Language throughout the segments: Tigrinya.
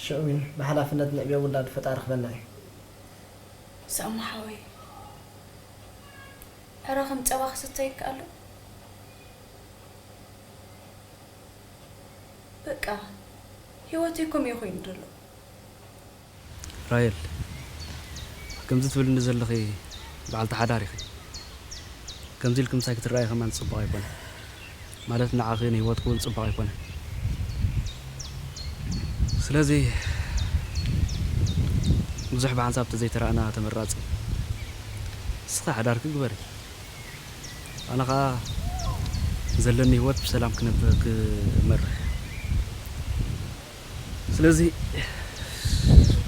ሽዑ ብሓላፍነት ንዕብዮ ውላድ ፈጣሪ ክበና እዩ። ሳሙ ሓወይ፣ ዕረ ከም ጸባ ክስተ ይከኣል ዶ? በቃ፣ ህይወተይ ከምኡ እዩ ኮይኑ ዘሎ። ራሄል፣ ከምዚ ትብልኒ ዘለኺ በዓልቲ ሓዳር ኢኺ። ከምዚ ኢልኪ ምሳይ ክትረኣዪ ከማን ጽቡቕ ኣይኮነን። ማለት ንዓኺ ንህይወትኪ እውን ጽቡቕ ኣይኮነን። ስለዚ ብዙሕ ብሓንሳብ ተዘይተራእና ተመራጺ። ንስኺ ሓዳርኪ ግበሪ። ኣነ ኸኣ ዘለኒ ህይወት ብሰላም ክነብ-፣ ክመርሕ። ስለዚ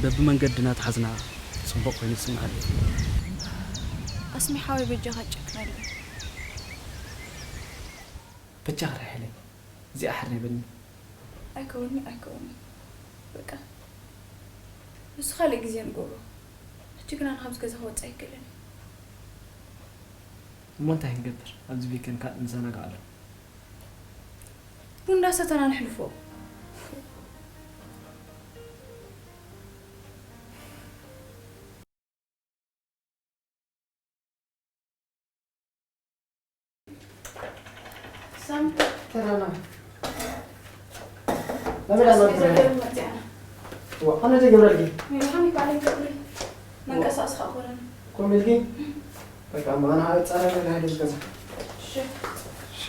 በብመንገድና ተሓዝና ጽቡቕ ኮይኑ ይስምዓኒ። ኣስሚ ሓወይ በጃኻ ጨክነለይ። በጃኺ ራሄለይ፣ እዚኣ ሓሪበኒ። ኣይከውንኒ፣ ኣይከውንኒ። በቃ፣ ንሱ ካልእ ግዜ ንገብሮ። ሕጂ ግና ንኻብዚ ገዛ ክወጽእ ኣይክእልን እየ። እሞ እንታይ ክንገብር? ኣብዚ ቤት ኮንካ ንዘናግዓሉ። ቡን እንዳሰተና ነሕልፎ። ሳሚ፣ ተራና። ናበይ ዳ ኣስቤዛ ነበር? ገይሩ መፅኣና። ዋ፣ ኣነ ዘይገብረልኪ? መድሓኒት ባዕለይ ክገብር። መንቀሳቐሲ ከዓ ኮነን። ኮን ኢልኪ? በቃ፣ እሞ ኣነ ኣብ ፃዕዳ ነገር ሃይደሽ ገዛ። እሺ። እሺ።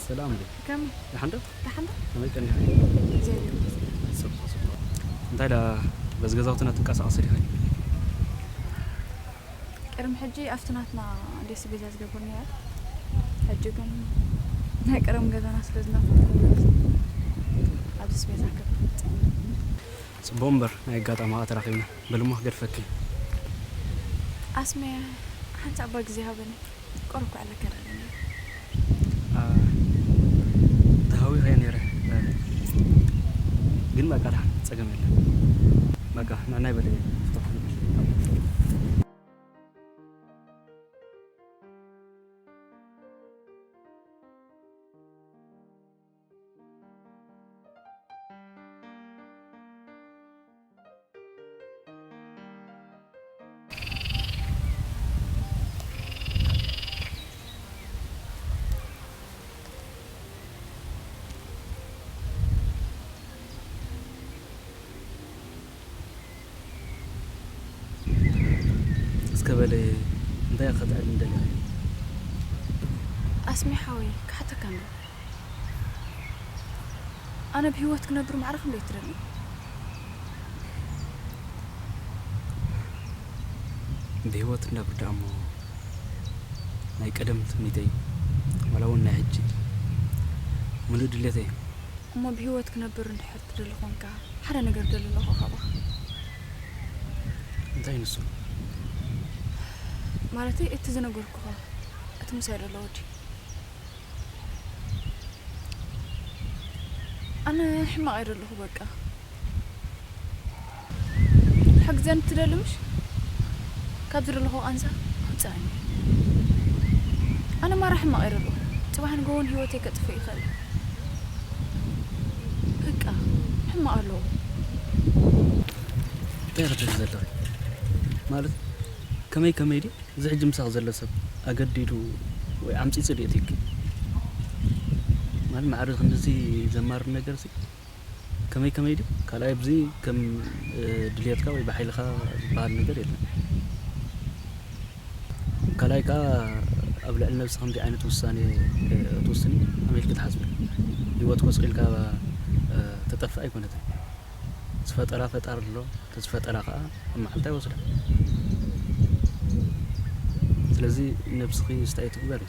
ሰላም እንዴ? ከመይ? ደሓን ዶ? ደሓን ዶ? ከመይ ቀኒኻ? እግዚኣብሔር ይመስገን። ጽቡቕ፣ ጽቡቕ። እንታይ ደኣ በዚ ገዛውትና ትንቀሳቐሲ ዲኻ? ቅድሚ ሕጂ ኣብቲ ናትና ኣስቤዛ ዝገብር ነይረ። ሕጂ ግን ናይ ቀደም ገዛና ስለ ዝናፈቕኩ ኣብዚ ኣስቤዛ ክገብር መጺአ። ጽቡቕ እምበር፣ ናይ ኣጋጣሚ ኸኣ ተራኺብና። በልሞ ክገድፈኪ። ኣስሜ፣ ሓንቲ እባ ግዜ ሃበኒ። ቁሩብ ከዕልለካ ደልየ ነይረ። አ፣ ተሃዊኸ ነይረ። ግን በቃ፣ ደሓን፣ ጸገም የለን። በቃ፣ ንዕናይ በለ። እስከ በለ፣ እንታይ ኢኻ ክትዕልል ደሊኻ? ኣስሚ ሓወይ፣ ክሓተካ እንዶ። ኣነ ብህይወት ክነብር ማዕረ ክንደይ ትደሊ? ብህይወት ክነብር ደኣ እሞ ናይ ቀደም ትምኒተይ፣ ዋላ እውን ናይ ሕጂ ምሉእ ድሌተይ እዩ። እሞ ብህይወት ክነብር እንድሕር ትደሊ ኾንካ፣ ሓደ ነገር ደሊ ኣለኹ ካባኻ። እንታይ ንሱ? ማለተይ፣ እቲ ዝነገርኩኻ፣ እቲ ምሳይ ዘሎ ወዲ። ኣነ ሕማቕ እየ ዘለኹ በቃ። ሓግዘን ትደሊ ምሽ? ካብ ዝደለኹ ቃንዛ ኣውፅኣኒ። ኣነ ማራ ሕማቕ እየ ዘለኹ። ፅባሕ ንግሆ እውን ህይወተይ ከጥፍእ ይኽእል እዩ። በቃ ሕማቕ ኣለዎ። እንታይ ክትብሊ ዘለኺ? ማለት ከመይ ከመይ ድዩ? እዚ ሕጂ ምሳኽ ዘሎ ሰብ ኣገዲዱ ወይ ዓምጺጹ ድዩ እትይኪ? ማለት ማዕረ ክንድዚ ዘማርር ነገር ሲ ከመይ ከመይ ድዩ? ካልኣይ ኣብዚ ከም፣ እ፣ ድልየትካ ወይ ብሓይልኻ ዝበሃል ነገር የለን። ካልኣይ ከኣ ኣብ ልዕሊ ነብሲ ከምዚ ዓይነት ውሳኔ፣ እ፣ ክትውስኒ ከመይ ኢልኪ ትሓስቢ? ህይወት ኮስቂልካ፣ እ፣ ተጠፍእ ኣይኮነትን። ዝፈጠራ ፈጣሪ ኣሎ፣ እቲ ዝፈጠራ ከኣ ኣብ መዓልታ ይወስዳ። ስለዚ ነብስኺ ስታይ ትግበሪ።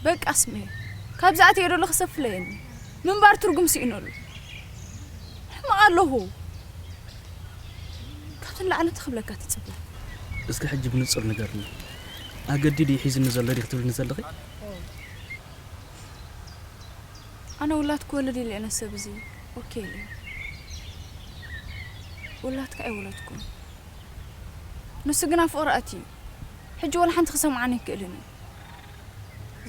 በቃ ስሜ፣ ካብዚ ኣትየ ዶ ለኽሰፍለየኒ? ምንባር ትርጉም ስኢነሉ። ሕማቕ ኣለኹ። ካብቲ ንላዕሊ እንታይ ክብለካ ትጽበ? እስኪ ሕጂ ብንጹር ንገርኒ። ኣገዲዱ እዩ ሒዝኒ ዘሎ ድዩ ክትብልኒ ዘለኺ? ኣነ ውላድ ክወልድ ኢለ እየ ነሰብ እዚ ኦኬ ኢለ። ውላድ ከኣ ኣይወለድኩን። ንሱ ግና ፍቕሪ ኣትዩ እዩ። ሕጂ ወላ ሓንቲ ክሰምዓኒ ኣይክእልን እዩ።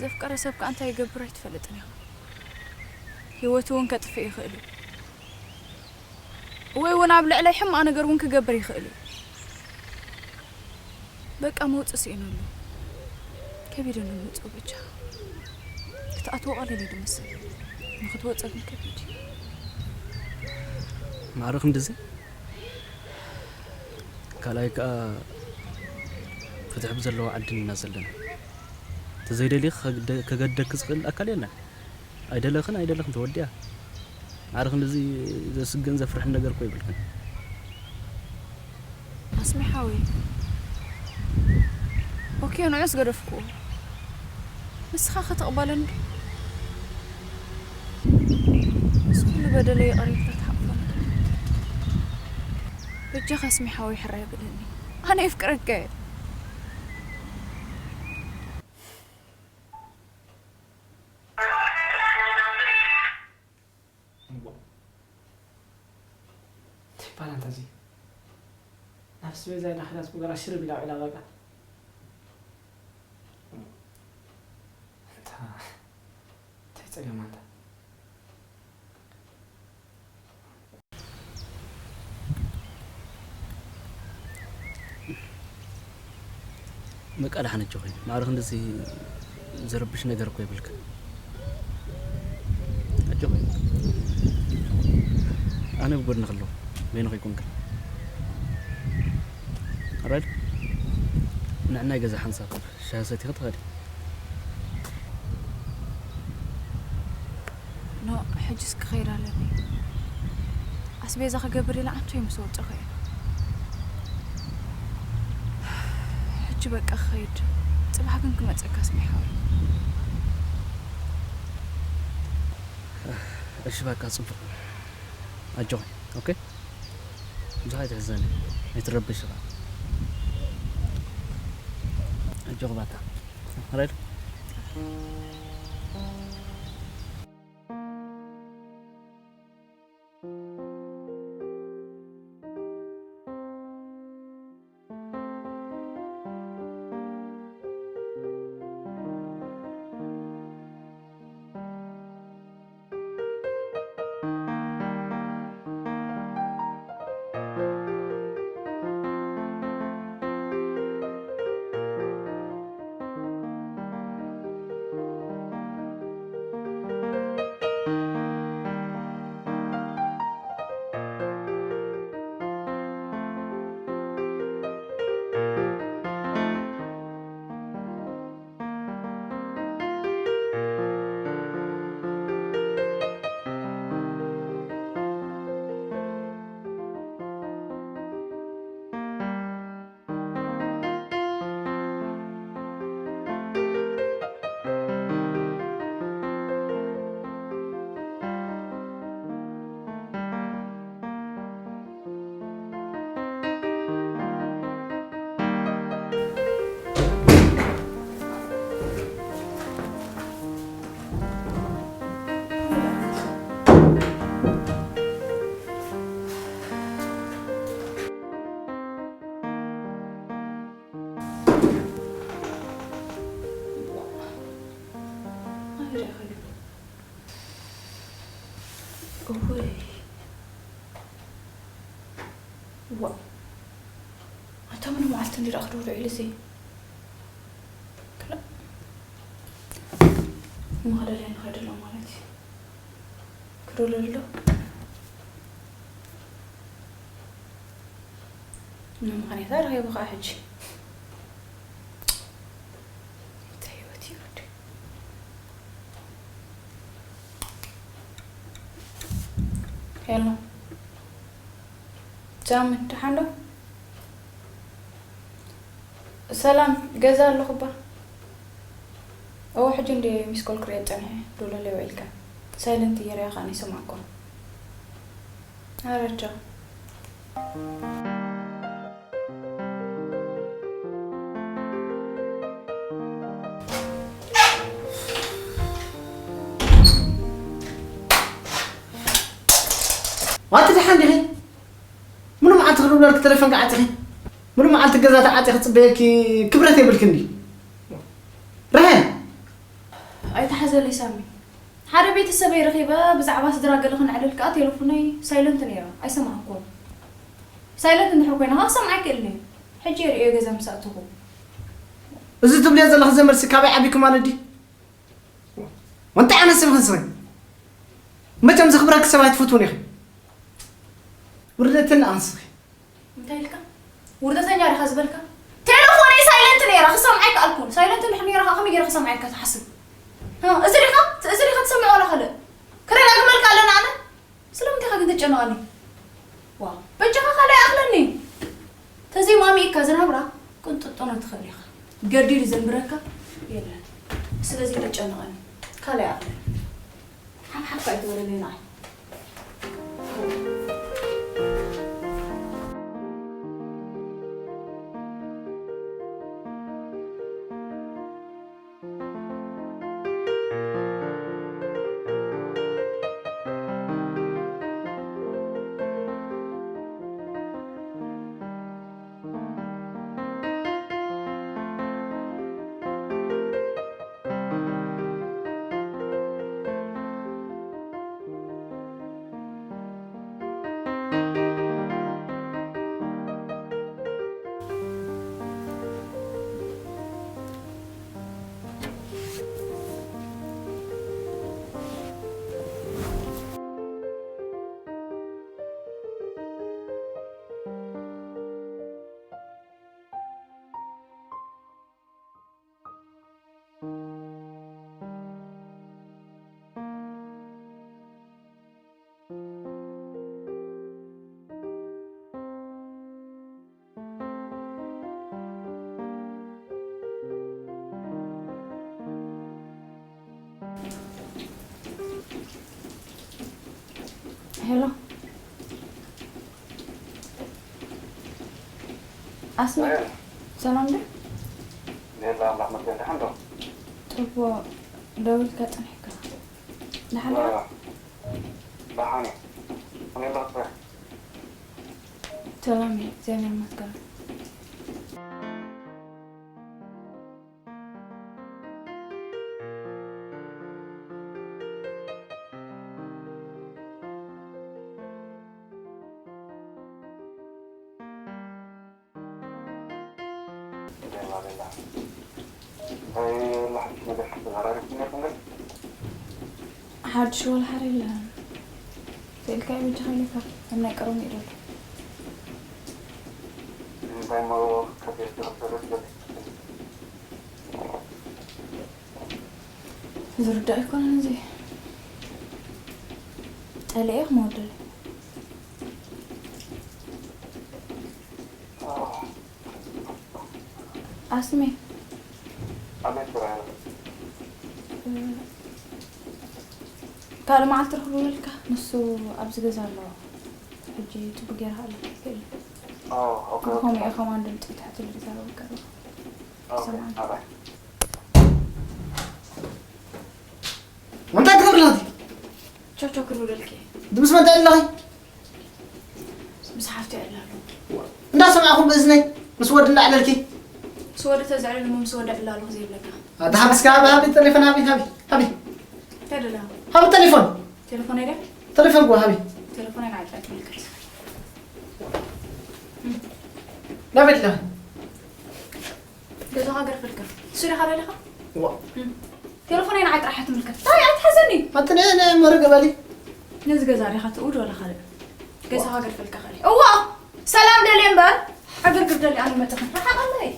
ዘፍቀረ ሰብ ከኣ እንታይ ይገብር ኣይትፈልጥን ኢኻ። ህይወቱ እውን ከጥፍእ ይኽእል እዩ። ወይ እውን ኣብ ልዕለይ ሕማቕ ነገር እውን ክገብር ይኽእል እዩ። በቃ መውጽእ ስኢነሉ። ከቢድኒ ምውጽኡ በጃኻ። ክትኣትዎ ቀሊል እዩ ዝመስል። ንኽትወጽእ ግን ከቢድ እዩ። ማዕረ ክንድዚ? ካልኣይ ከኣ ፍትሒ ብዘለዎ ዓዲ ኢና ዘለና። እንተዘይደልዩ ከገደ-፣ ከገደክ ዝኽእል ኣካል የለን። ኣይደለኽን ኣይደለኽን ተወዲኣ። ማዕረ ክንድዚ ዘስግእን ዘፍርሕን ነገር እኮ የብልክን። ኣስሚ ሓወይ። ኦኬ፣ ንዑስ ገደፍኩዎ። ንስኻ ኸ ትቕበለኒ ዶ? ምስ ኩሉ በደለይ ይቕረ ኢልካ ትሓቕፈኒ ዶ? በጃኻ ኣስሚ ሓወይ ሕራይ በለኒ። ኣነ የፍቅረካ እየ። እንታይ ይባላል እንታ እዚ? ናብ ኣስቤዛ ኢላ ከይዳስ ብገራ ሽርብ ኢላ ውዒላ በቃ። እንታ እንታይ ጸገም ኣንታ? በቃ ደሓን ኣጆኺ። ማዕረ ክንድዚ ዘረብሽ ነገር እኮ የብልክን። ኣጆኺ። ኣነ ብጎድንኺ ኣለኹ። በይንኺ ኣይኮንክን። ኣራይድ ንዕናይ ገዛ ሓንሳብ ሻሂ ሰቲኺ ትኸዲ። ኖ፣ ሕጅስ ክኸይድ ኣለኒ። ኣስቤዛ ክገብር ኢለ ኣንቶይ ምስ ወጸኹ እየ። ሕጂ በቃ ክኸይድ። ጽባሕ ግን ክመጸካ ኣስሚ ሓወይ። እሺ በቃ ጽቡቕ። ኣጆኺ። ኦኬ? ብዙሕ ኣይትሕዘኒ። ኣይትረብሽ ኢኻ። ኣጆኺ ባታ። ራይት? ኣታ ምን መዓልቲ እንዲ ደኣ ክድውል ውዒሉ እዚ? ክላ-፣ እሞ ከደልያ ንኸይድ ኣሎ ማለት እዩ። ክድውል ኣሎ። ንምኽንያት ኣረኺቡ ከዓ ሕጂ። እንታይ ህይወት እዩ ወዲ? ሄሎ። ሳሚ፣ ደሓን ዶ? ሰላም፣ ገዛ ኣለኹ እባ። እወ፣ ሕጂ እንድየ ሚስ ኮል ክሪኦ ጸኒሐ፣ ደውለለይ ውዒልካ። ሳይለንት እየ ሪኣ ከኣ ኣይሰማዕኩን። ኣረ ቻው። ዋቲ ደሓን ዲኺ? ምኑ መዓልቲ ክድውለልኪ ተሌፎን ክዓጽኺ? ምኑ መዓልቲ ገዛ ተዓጺኺ ክጽበየኪ ክብረት የብልኪ እንዲ? ርሀን! ኣይትሓዘለይ ሳሚ። ሓደ ቤተሰበይ ረኺበ ብዛዕባ ስድራ ገለ ክንዕልል ከኣ ቴሌፎነይ ሳይለንት ነይራ። ኣይሰማዕኩን። ሳይለንት እንድሕር ኮይና ከኣ ክሰምዓ ኣይክእልን እየ። ሕጂ እየ ርእዮ ገዛ ምስ ኣተኹ። እዚ ትብልዮ ዘለኺ ዘመድሲ ካበይ ዓቢኩም ማለት ድዩ? ወንታይ ዓይነት ሰብ ኢኺ ንስኺ? መቸም ዘኽብረኪ ሰብ ኣይትፈትውን ኢኺ። ውርደትን ኣንስኺ። እንታይ ኢልካ? ውርደተኛ ዲኻ ዝበልካ? ቴሌፎነይ ሳይለንት ነይራ፣ ክሰምዓ ኣይከኣልኩን። ሳይለንት እንድሕር ነይራ ከኣ ከመይ ገይረ ክሰምዓ ኢልካ ትሓስብ? እ፣ እዚ ዲኻ? እዚ ዲኻ ትሰምዕ ዋላ ካልእ? ክደጋግመልካ ኣለና ኣነ? ስለምንታይ ኢኻ ግን ተጨንቐኒ? ዋው፣ በጃኻ ካልእ ይኣኽለኒ። ተዘይማሚእካ ዝናብራ ቅንጥጦ ነው ትኽእል ኢኻ። ገዲሉ ዘንብረካ የለን። ስለዚ ተጨንቐኒ። ካልእ ይኣኽለኒ። ሓፍ ሓፍ ኣይትበለለይ ንዓይ። ሄሎ። ኣስመ፣ ሰላም ዶ? ሌላ ኣምላኽ መስገን ደሓን ዶ? ጽቡቕ፣ ደዊልካ ጸኒሕካ። ደሓን ዶ? ደሓን እየ። ከመይ ኣለኺ? ሰላም እየ፣ እግዚኣብሔር ይመስገን። እንታይ ኣሎ ሓድሽ ነገር ተዘራሪብኩም ነይርኩም ግን? ሓድሽ ወላ ሓደ የለን። ስእልካ እዩ በጃኻ ኢለካ፣ ኣብ ናይ ቀረሙ እዩ ዘሎ። እንታይ እሞ ከቢርኪ ክትሰርሒ ትደልዪ? ዝርዳእ ኣይኮነን እዚ። ጠሊኤ ክመወደሉ። ኣስሜ። ኣቤት ብርሃነ። ካልእ መዓልቲ ርኽብልካ፣ ንሱ ኣብዚ ገዛ ኣሎ። ሕጂ ጽቡቅ ጌርካ ኣለካ፣ ይክእል። ኣዎ፣ ኦኬ፣ ኦኬ። ብኸምኡ ኢኻ ከማን ድምጺ ትሕቲ ልዛረበካ ኣለኹ። ኦኬ፣ ሰማዕኒ። ኣባይ። እንታይ ትገብሪ ኣለኺ? ቻው ቻው ክብለልኪ። ምስ መን ትዕሊ ኣለኺ? ምስ ሓፍቲ ይዕሊ ኣለኹ። እንዳሰማዕኹ ብእዝነይ ምስ ወዲ እንዳዕለልኪ። ምስ ወዲ ተዝዕልል እሞ ምስ ወዲ ዕላሉ ዘይብለካ። ኣታ ሃቢ እስከ ሃቢ፣ ሃቢ፣ ቴሌፎን ሃቢ፣ ሃቢ፣ ሃቢ። እንታይ ደላ? ሃቢ ቴሌፎን። ቴሌፎን ኣይደ? ቴሌፎን እኮ ሃቢ። ቴሌፎን ኣይደ፣ ዓጥያ ትምልከት። ኣበላ። ገዛኻ ገርፈልካ። እሱ ዲኻ ደሊኻ? ዋ። እም። ቴሌፎነይ ንዓይ ጥራሕ ትምልከት። ታይ ኣይትሓዘኒ። ኣንቲ ናይ፣ ናይ መርገ በሊ። ነዚ ገዛ ዲኻ ትእውድ ወላ ካልእ? ገዛኻ ገርፈልካ ካልእ። እዋ! ሰላም ደልየ እምበር፣ ዕግርግር ደልየ ኣነ መጠኽን። ረሓቕ ኣለይ።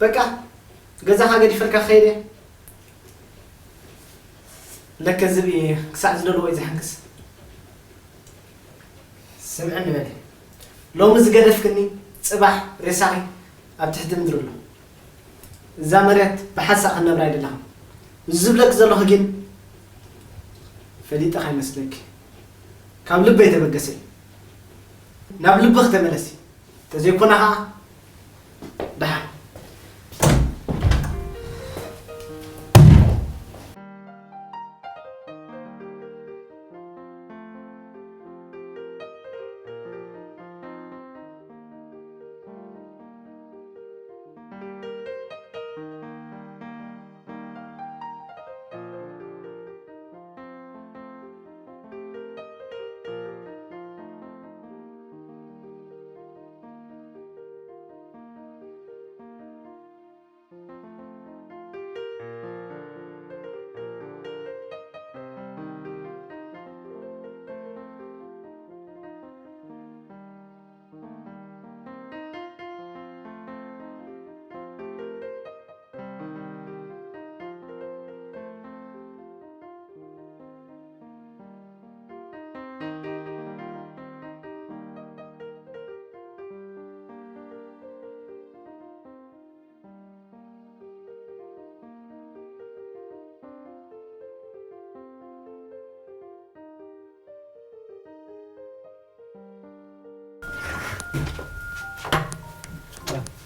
በቃ፣ ገዛኻ ገዲፈልካ ክኸይድ እየ። ለከ ዝብኢ ክሳዕ ዝደልዎ እዩ ዝሕንክስ። ስምዕኒ በሊ። ሎሚ ዝገደፍክኒ፣ ጽባሕ ሬሳኺ ኣብ ትሕቲ ምድሪ ኣሎ። እዛ መሬት ብሓንሳእ ክንነብራ ኣይደለኻን። እዚ ዝብለኪ ዘለኹ ግን ፈሊጠ ከይመስለኪ። ካብ ልበይ ተበገሰ እዩ። ናብ ልብኺ ተመለሲ። ተዘይኮነ ኸዓ ደሓን።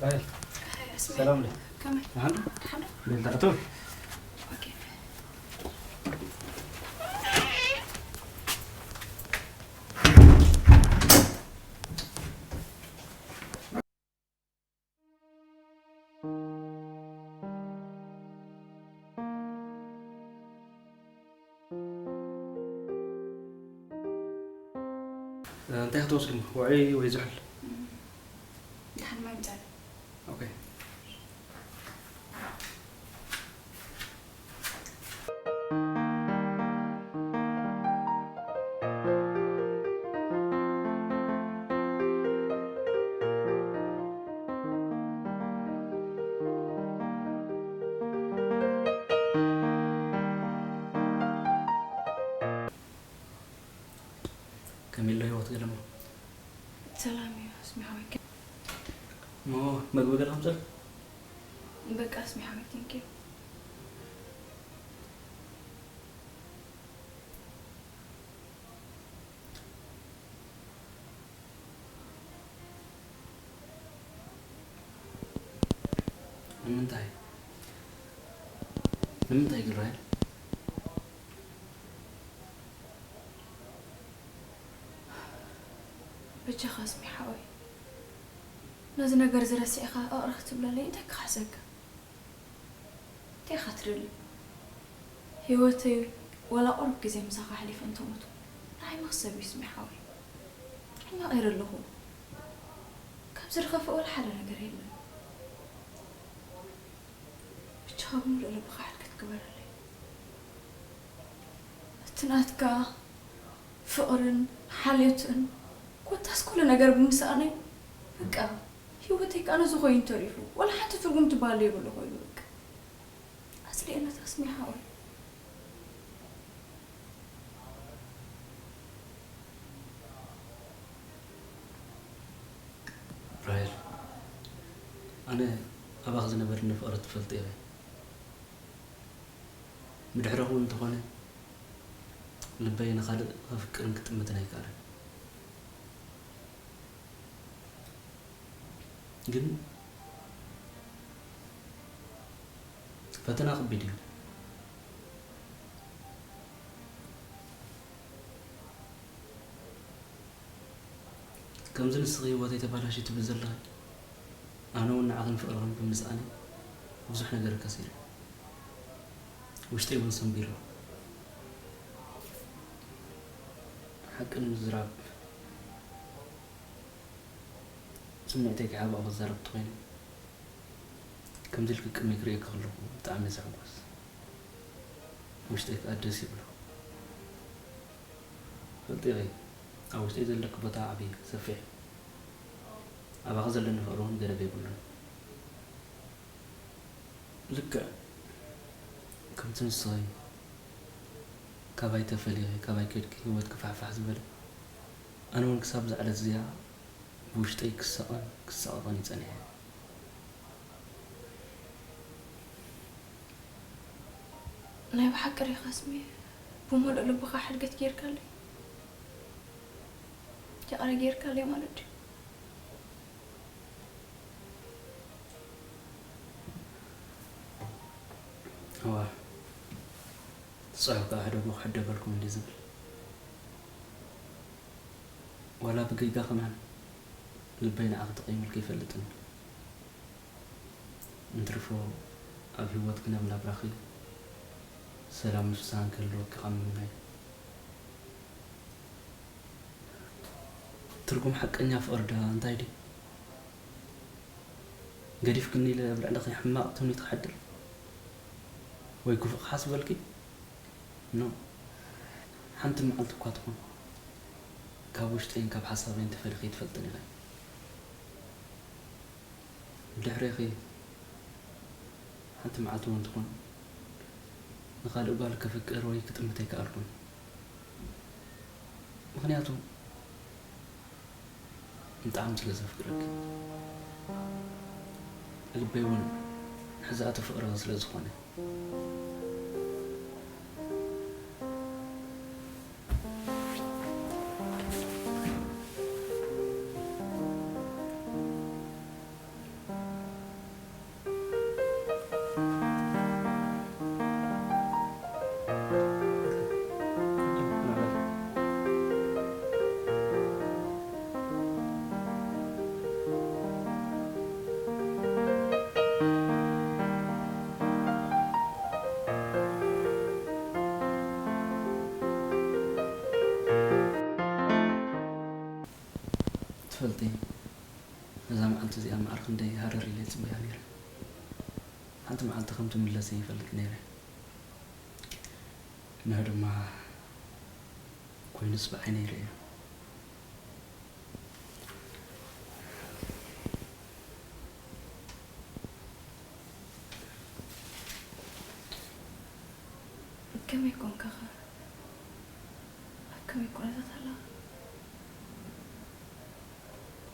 ራሄል፣ ኣይ፣ ኣስሜ። ሰላም ዶ? ከመይ? ደሓን ዶ? ደሓን ዶ? ቤት ኣቶ? ኦኬ። እንታይ ክትወስዱ? ውዑይ ወይ ዝሑል? ደሓን ማይ ምጻእ። ኦኬ። ከመይ ኣሎ ህይወት ገለሞ? ሰላም እዩ፣ ኣስሚ ሓወይ። እሞ መግቢ ገለ ከምፅእ? በቃ፣ ኣስሚ ሓወይ፣ ቴንክ ዩ። ንምንታይ? ንምንታይ ግን ራሄል? በጃኻ ኣስሚ ሓወይ፣ ነዚ ነገር እዚ ረሲዕኻ እቕረ ክትብለለይ እንታይ ክኻሕሰካ? እንታይ ኢኻ ትደሊ? ህይወተይ ዋላ ቁሩብ ግዜ ምሳኻ ኣሕሊፈ እንተሞትኩ ንዓይ መኽሰብ እዩ ኣስሚ ሓወይ። ሕማቕ እየ ዘለኹ። ካብዚ ዝኸፍእ ዋላ ሓደ ነገር የለን። ብቻ ብሙሉእ ልብኻ ሕልክት ግበረለይ። እቲ ናትካ ፍቕርን ሓልዮትን ኮታስ ኩሉ ነገር ብምስኣነይ፣ በቃ፣ ህይወተይ ከኣ ነዚ ኮይኑ ተሪፉ። ዋላ ሓንቲ ትርጉም ትበሃል ዘይብሉ ኮይኑ፣ በቃ። ኣጽሊኤና ኣስሚ ሓወይ። ራሄል፣ ኣነ ኣባኺ ዝነበረኒ ፍቕሪ ትፈልጢ ኢኺ። ብድሕረኹ እውን እንተኾነ ልበይ ንኻልእ ከፍቅርን ክጥምትን ኣይከኣለን። ግን ፈተና ከቢድ እዩ። ከምዚ ንስኺ ህይወተይ ተባላሽዩ ትብሊ ዘለኺ፣ ኣነ እውን ንዓኽን ፍቕርኽን ብምስኣነይ ብዙሕ ነገር ከሲረ። ውሽጠይ እውን ሰንቢሩ። ሓቂ ንምዝራብ፣ ስምዒተይ ከይሓባእኩ ክዛረብ እንተኾይነ፣ ከምዚ ኢልኪ ቅድመይ ክርእየኪ ከለኹ ብጣዕሚ እየ ዝሕጎስ። ውሽጠይ ከኣ ደስ ይብሎ። ትፈልጢ ኢኺ፣ ኣብ ውሽጠይ ዘለኪ ቦታ ዓቢ እዩ፣ ሰፊሕ እዩ። ኣባኺ ዘለኒ ፍቕሪ እውን ገደብ የብሉን። ልክዕ ከምቲ ንስኺ ካባይ ተፈሊኺ፣ ካባይ ከድኪ፣ ህይወትኪ ፋሕፋሕ ዝበለ፣ ኣነ እውን ክሳብ እዛ ዕለት እዚኣ ብውሽጠይ ክሳቐን ክሳቐቐን እዩ ጸኒሐ። ናይ ብሓቂ ዲኻ ስሜ? ብምሉእ ልብኻ ሕድገት ጌርካለይ? ይቕረ ጌርካለይ ማለት ድዩ? እዋ፣ እቲ ጽሑፍ ከኣ ሕደጎ ክሕደገልኩም እንድዩ ዝብል። ዋላ ብጌጋ ከማን ልበይ ንዓኺ ተቐይሙልኪ ኣይፈልጥን። እንትርፎ ኣብ ህይወትኪ ናብ ናብራኺ ሰላምን ፍስሃን ክህልወኪ ካብ ምምናይ። ትርጉም ሓቀኛ ፍቕሪ ደኣ እንታይ ድዩ? ገዲፍክኒ ኢለ ኣብ ልዕለኺ ሕማቕ ትምኒት ክሓድር ወይ ክፉእ ክሓስበልኪ? ኖ። ሓንቲ መዓልቲ እኳ ትኹን ካብ ውሽጠይን ካብ ሓሳበይን ተፈሊኺ ኣይትፈልጥን ኢኺ። ብድሕሬኺ ሓንቲ መዓልቲ እውን ትኹን ንኻልእ ጓል ከፍቅር ወይ ክጥምት ኣይከኣልኩን። ምኽንያቱ ብጣዕሚ ስለ ዘፍቅረኪ፣ ልበይ እውን ሕዛእቲ ፍቕርኺ ስለ ዝኾነ። ትፈልጢ፣ ነዛ መዓልቲ እዚኣ መዓር ክንደይ ሃረር ኢለ ይጽበያ ነይረ። ሓንቲ መዓልቲ ከም ትምለስ ይፈልጥ ነይረ። እንሆ ድማ ኮይኑስ ብዓይነይ ርእየ። ከመይ ኮንካ ኸ? ኣብ ከመይ ኩነታት ኣለኻ?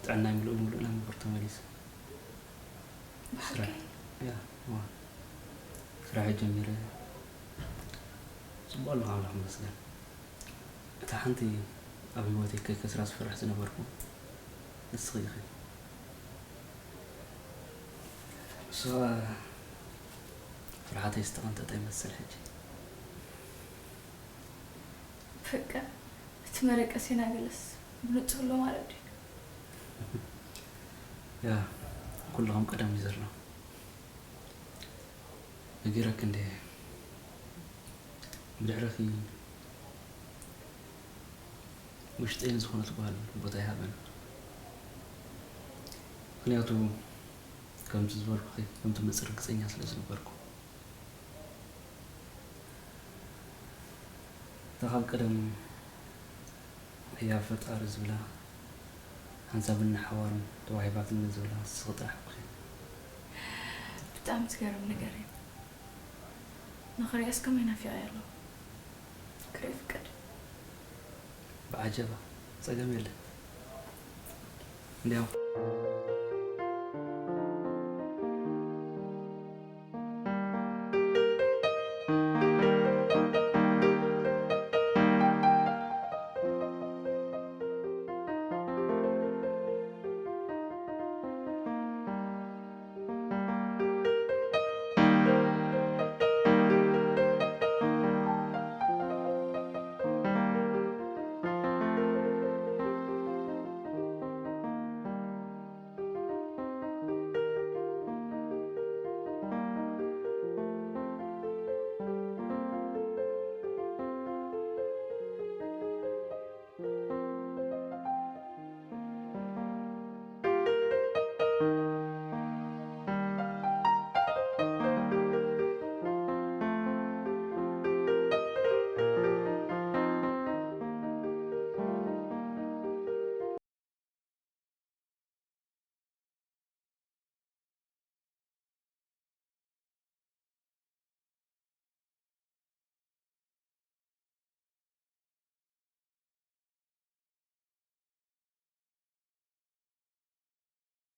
ጥዕናይ ምሉእ ብምሉእ ናብ ንቡር ተመሊሱ። ብሓቂ? ስራሕ፣ ያ፣ እዋ። ስራሕ ጀሚረ። ጽቡቕ ኣለኹ፣ ኣምላኽ ይመስገን። እታ ሓንቲ ኣብ ህይወተይ ከይከስራ ዝፈርሕ ዝነበርኩ ንስኺ ኢኺ። ንሱ ኸኣ ፍርሓተይ ዝተቐንጠጠ ይመስል ሕጂ። በቃ፣ እቲ መደቀሲና ገለስ ብንጹር ኣሎ ማለት ድዩ? ያ፣ ኩሉ ከም ቀደም እዩ ዘሎ። ነጊረኪ እንድየ። ብድሕረኺ ውሽጠይ ንዝኾነት ጓል ቦታ ይሃበን። ምኽንያቱ ከምቲ ዝበልኩኺ፣ ከም ትመጽእ ርግጸኛ ስለ ዝነበርኩ። እታ ካብ ቀደም ህያብ ፈጣሪ ዝብላ፣ ሓንሳብን ንሓዋሩን ተዋሂባትኒ ዝብላ ንስኺ ጥራሕ እኮ ኢኺ። ብጣዕሚ ትገርም ነገር እዩ። ንኽሪኦስ ከመይ ናፊቐ ኣለኹ። ክርኢ ፍቀድ። ብዓጀባ፣ ጸገም የለን። እንዲያው